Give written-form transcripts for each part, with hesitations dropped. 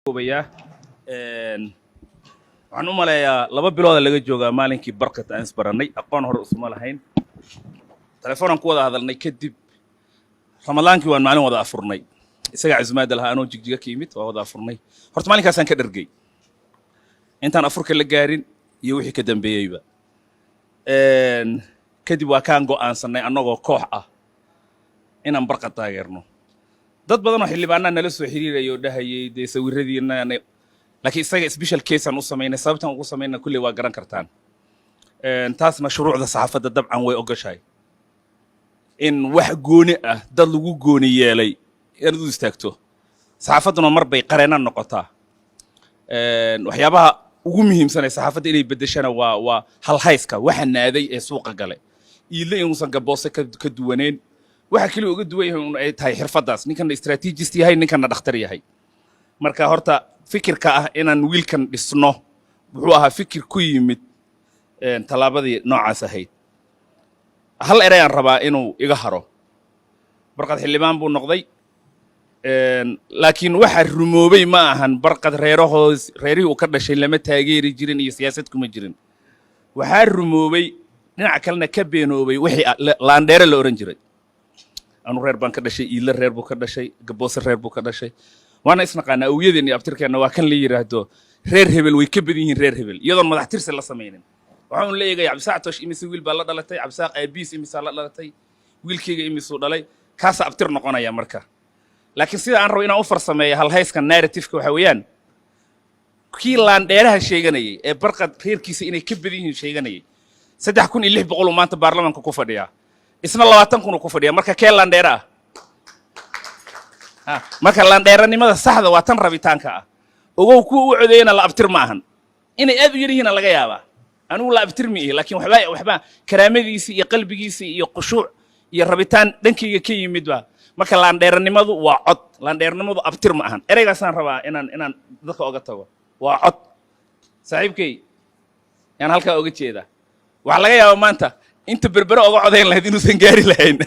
Koobayaa, waxaan u maleeyaa 2 bilooda laga joogaa maalinkii Barqat aan isbarannay. Aqoon hore usuma lahayn, telefoonaan ku wada hadalnay. Kadib Ramadaankii waan maalin wada afurnay, isagaa casumaadda lahaa, anoo Jigjiga ka yimid waa wada afurnay. Horta maalinkaasaan ka dhergey intaan afurka la gaarin iyo wixii ka dambeeyeyba. Kadib waa kaan go'aansannay annagoo koox ah inaan Barqad taageerno. Dad badan oo xildhibaanaa nala soo xiriiraya oo dhahayay dee sawiradiina, laakiin isaga special case aan u samaynay. Sababtaan ugu samayna kulley waa garan kartaan. Taasna shuruucda saxaafadda dabcan way ogoshahay in wax gooni ah dad lagu gooni yeelay inaad u istaagto. Saxaafadduna mar bay qareena noqotaa. Waxyaabaha ugu muhiimsan ee saxaafadda inay beddeshana waa halhayska waxa naaday ee suuqa gale iidle inuusan Gaboose ka duwaneyn. Waxa keliya uga duwan yahay un ay tahay xirfaddaas, ninkanna strategist yahay, ninkanna dhakhtar yahay. Marka horta fikirka ah inaan wiilkan dhisno wuxuu ahaa fikir ku yimid tallaabadii noocaas ahayd. Hal ereyaan rabaa inuu iga haro. Barqad xildhibaan buu noqday, laakiin waxa rumoobay ma ahan Barqad reerahoos, reerihii uu ka dhashay lama taageeri jirin iyo siyaasad kuma jirin. Waxaa rumoobay, dhinaca kalena ka beenoobay wixii laandheere la odhan jiray. Anu reer baan ka dhashay, Iidle reer buu ka dhashay, Gaboose reer buu ka dhashay, waana isnaqaanaa. Awiyadeen iyo abtirkeenna waa kan la yidhaahdo reer hebel way ka badan yihiin reer hebel, iyadoon madax tirsi la samaynin. Waxaan la eegaya Cabdisaaq Toosh imise wiil baa la dhalatay, Cabdisaaq aabiis imisaa la dhalatay, wiilkayga imisuu dhalay, kaasaa abtir noqonaya. Marka laakiin sida aan rabo inaan u farsameeyo halhayska narrativeka waxa weeyaan kii laandheeraha sheeganayay ee Barqad reerkiisa inay ka badan yihiin sheeganayay, 3600 uu maanta baarlamaanka ku fadhiyaa, isna 20,000 uu ku fadhiyaa. Marka kee laandheere ah? Marka laandheeranimada saxda waa tan rabitaanka ah. Ogow, kuwa u codeeyana la abtir ma ahan, inay aad u yar yihiina laga yaabaa. Anigu la abtir ma ihi, laakiin waxbaa karaamadiisii iyo qalbigiisii iyo khushuuc iyo rabitaan dhankayga ka yimid ba. Marka laandheeranimadu waa cod, laandheeranimadu abtir ma ahan. Ereygaasaan rabaa inaan dadka oga tago, waa cod. Saaxiibkay yaan halkaa oga jeedaa. Waxaa laga yaabaa maanta inta Berbere oga codayn lahayd inuusan gaari lahayn.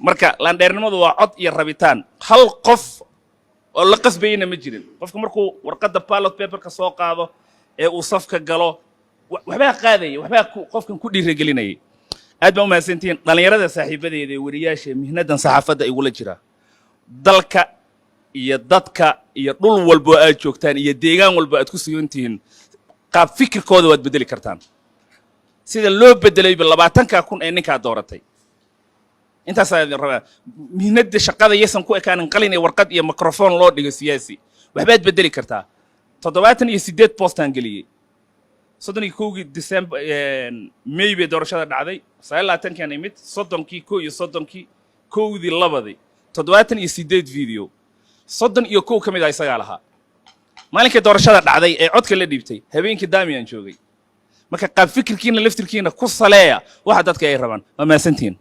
Marka laandheernimadu waa cod iyo rabitaan. Hal qof oo la qasbayena ma jirin. Qofka markuu warqadda ballot paperka soo qaado ee uu safka galo, waxbaa qaadaya, waxbaa qofkan ku dhiiragelinayay. Aad baa u mahadsantihiin dhallinyarada saaxiibadeeda ee weriyaasha mihnadan saxaafadda igula jira. Dalka iyo dadka iyo dhul walbo aad joogtaan iyo deegaan walbo aad ku sugan tihiin, qaab fikirkooda waad beddeli kartaan, sida loo beddelayba 20,000 ee ninkaa dooratay. Intaasaa idin rabaa. Mihnadda shaqada yaysan ku ekaanin qalin iyo warqad iyo microphone loo dhigo siyaasi. Waxbaad beddeli kartaa. 78 postaan geliyey. 31-kii December, May bay doorashada dhacday, 29-kian imid, 30-kii, 31-kii, 1-dii, 2-dii, 78 video, 31 ka mid ah isagaa lahaa. Maalinkii doorashada dhacday ee codka la dhiibtay, habeenkii daamiaan joogay. Marka qaab fikirkiina laftirkiina ku saleeya waxa dadka ay rabaan. Waa mahadsantihiin.